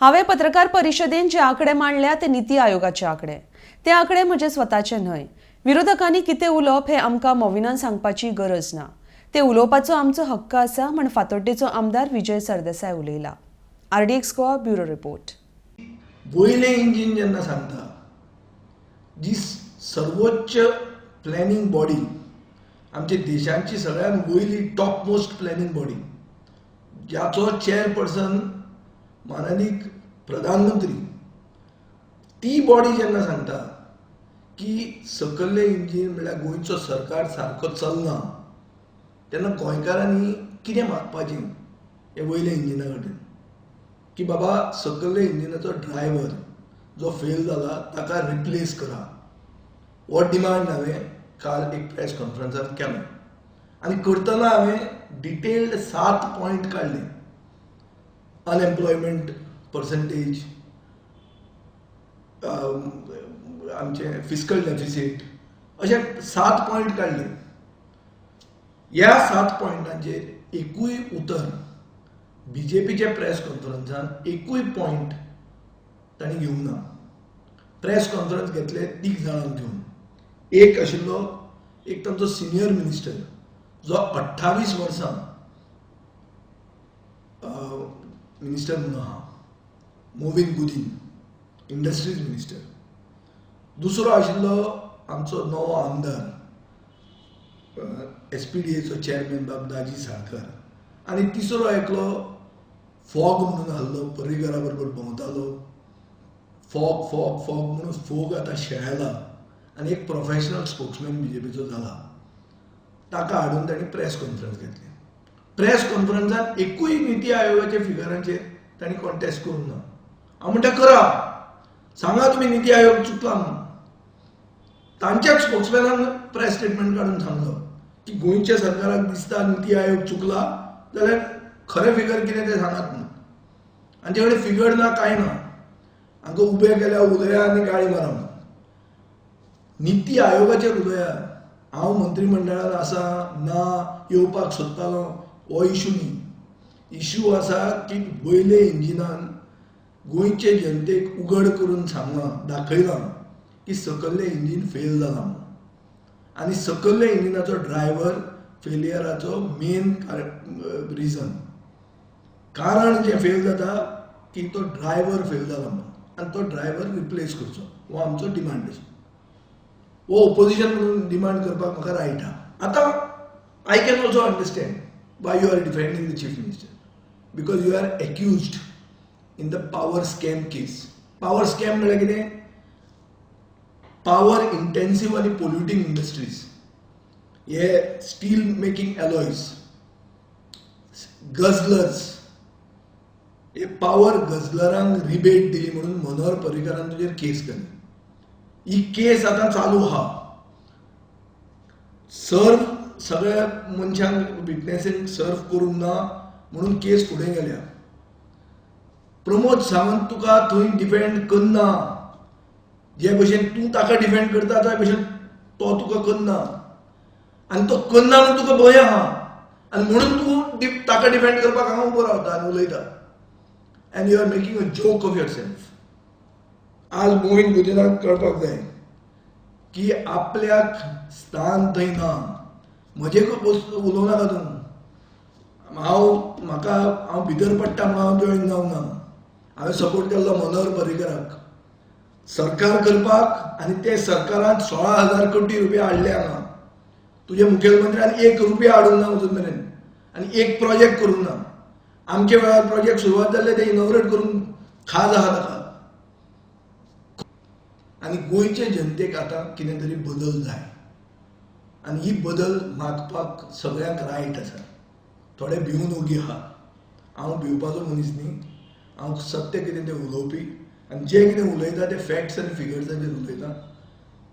हांवें पत्रकार परिशदेन जे आंकडे मांडल्या ते निती आयोगाचे आंकडे. ते आंकडे म्हजे स्वताचे न्हय. विरोधकांनी कितें उलोवप हें आमकां मोविनान सांगपाची गरज ना. ते उलोवपाचो आमचो हक्क आसा म्हण फातोड्डेचो आमदार विजय सरदेसाय उलयला. RDX Goa bureau report. वयलें इंजीन जेन्ना सांगता, जी सर्वोच्च प्लॅनिंग बॉडी, आमच्या देशांची सगळ्यात वयली टॉप मोस्ट प्लॅनिंग बॉडी, ज्याचो चेअरपर्सन माननीय प्रधानमंत्री, ती बॉडी जेन्ना सांगता की सकयल्लें इंजीन म्हणल्यार गोंयचो सरकार सारको चलना, तेन्ना गोंयकारांनी कितें मागपाचें हे वयल्या इंजिना कडेन की बाबा सकयल्ल्या इंजिनाचो ड्रायव्हर जो फेल जाला ताका रिप्लेस करा. हो डिमांड हांवें काल एक प्रेस कॉन्फरन्सात केलो आनी करतना हांवें डिटेल्ड 7 पॉयंट काडले. अनएम्प्लॉयमेंट पर्संटेज, आमचे फिस्कल डेफिसीट, अशे 7 पॉयंट काडले. ह्या 7 पॉयंटांचेर एकूय उतर बीजेपीच्या प्रेस कॉन्फरन्सान एकूय पॉयंट तांणी घेवंक ना. प्रेस कॉन्फरन्स घेतले 3 जाणांक घेवन. एक आशिल्लो एक तांचो सिनियर मिनिस्टर जो 28 वर्सां मिनिस्टर म्हणून आहा, मोविन गुदीन, इंडस्ट्रीज मिनिस्टर. दुसरो आशिल्लो आमचो नवो आमदार SPDAचो चेअरमॅन बाब दाजी साळकर, आनी तिसरो एकलो फॉग म्हणून आहलो, पर्रीकरा बरोबर भोंवतालो, फॉग फॉग फॉग म्हणून फोग आतां शेळेला आनी एक प्रोफेशनल स्पोक्समॅन बीजेपीचो जाला. ताका हाडून तांणी प्रेस कॉन्फरन्स घेतली. प्रेस कॉन्फरन्सान एकूय निती आयोगाच्या फिगरांचेर तांणी कॉन्टेस्ट करूंक ना. हांव म्हणटा करा, सांगा तुमी निती आयोग चुकला म्हणून. तांच्याच स्पोक्समॅनान प्रेस स्टेटमेंट काडून सांगलो की गोंयच्या सरकाराक दिसता निती आयोग चुकला जाल्यार खरें फिगर कितें तें सांगात म्हणून. हांचे कडेन फिगर ना, कांय ना. हांकां उबे केल्या उलया आनी गाळी मारा म्हणून. निती आयोगाचेर उलया. हांव मंत्रीमंडळान आसा ना, येवपाक सोदतालो, हो इशू न्ही. इशू आसा की वयले इंजिनान गोंयचे जनतेक उगड करून सांगलां, दाखयलां की सकयल्लें इंजीन फेल जालां म्हणून. आनी सकयल्ल्या इंजिनाचो ड्रायव्हर फेलियराचो मेन रिजन, कारण जें फेल जाता की तो ड्रायव्हर फेल जाला म्हणून, आनी तो ड्रायव्हर रिप्लेस करचो हो आमचो डिमांड आशिल्लो. हो ओपोजिशन म्हणून डिमांड करपाक म्हाका रायट आहा. आतां I can also understand why you are defending the chief minister, because you are accused in the power scam case. Power scam म्हळ्यार कितें? पावर इंटेन्सीव आनी पोल्युटींग इंडस्ट्रीज, हे स्टील मेकिंग एलॉयज, गझलर्स, हे power गझलरांक rebate दिली म्हणून मनोहर पर्रीकारान तुजेर केस केली. ही केस आतां चालू आहा. सर्व सगळ्या मनशांक विटनेसींक सर्व करूंक ना म्हणून केस फुडें गेल्या. प्रमोद सावंत तुका थंय डिफेंड करना, जे भशेन तूं ताका डिफेंड करता त्या भशेन तो तुका करना, आनी तो करना म्हणून तुका भंय आहा, आनी म्हणून तूं ताका डिफेंड करपाक हांगा उबो रावता आनी उलयता. And you are making a joke of yourself. आज मोविन गुदिनाक कळपाक जाय की आपल्याक स्थान थंय ना. म्हजे उलोवं नाका तूं, हांव म्हाका हांव भितर पडटा म्हणून हांव जॉयन जावंक ना. हांवें सपोर्ट केल्लो मनोहर पर्रीकराक सरकार करपाक, आनी ते सरकारान 16,000 कोटी रुपया हाडले हांगा. तुजे मुखेलमंत्र्यान 1 रुपया हाडूंक ना अजून मेरेन, आनी एक प्रोजेक्ट करूंक ना. आमच्या वेळार प्रोजेक्ट सुरवात जाल्ले ते इनॉग्रेट करूंक खाज आहा ताका. आनी गोंयचे जनतेक आतां कितें तरी बदल जाय, आनी ही बदल मागपाक सगळ्यांक रायट आसा. थोडे भिवन ओगी आहा. हांव भिवपाचो मनीस न्ही. हांव सत्य कितें तें उलोवपी, आनी जें कितें उलयता तें फॅक्ट्स आनी फिगर्साचेर उलयता.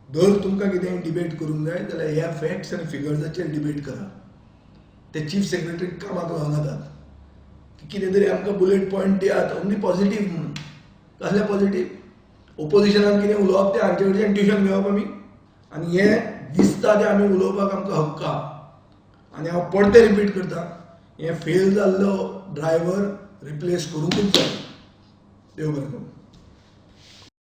जर तुमकां कितें डिबेट करूंक जाय जाल्यार ह्या फॅक्ट्स आनी फिगर्साचेर डिबेट करा. ते चीफ सेक्रेटरीक कामाक लावं नाकात की कितें तरी आमकां बुलेट पॉयंट दियात, ओन्ली पॉझिटीव म्हणून. कसलें पॉझिटीव? ओपोजिशनान कितें उलोवप तें हांचे कडच्यान ट्युशन घेवप आमी, आनी हें दिसता तें आमी उलोवपाक आमकां हक्क आहा. आनी हांव परतें रिपीट करता, हें फेल जाल्लो ड्रायव्हर रिप्लेस करूंकूच जाय. देव बरें करूं.